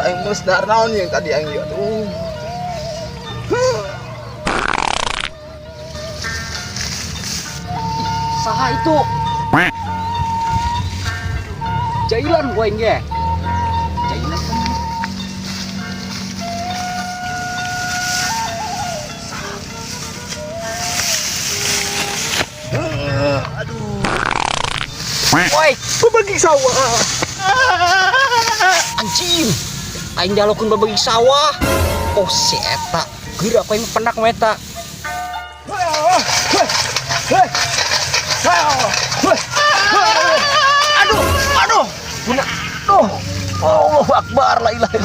Aing geus dahar naon yang tadi aing ieu tuh. Saha itu? Jailan gua ini ya. Jailan kan. Aduh. Woi, Babagi sawah. Anjing. Aing dialokeun babagi sawah. Oh, si eta. Geura aku aing penak mah eta. Aduh, aduh. Guna. Aduh. Allahu Akbar, la ilaha.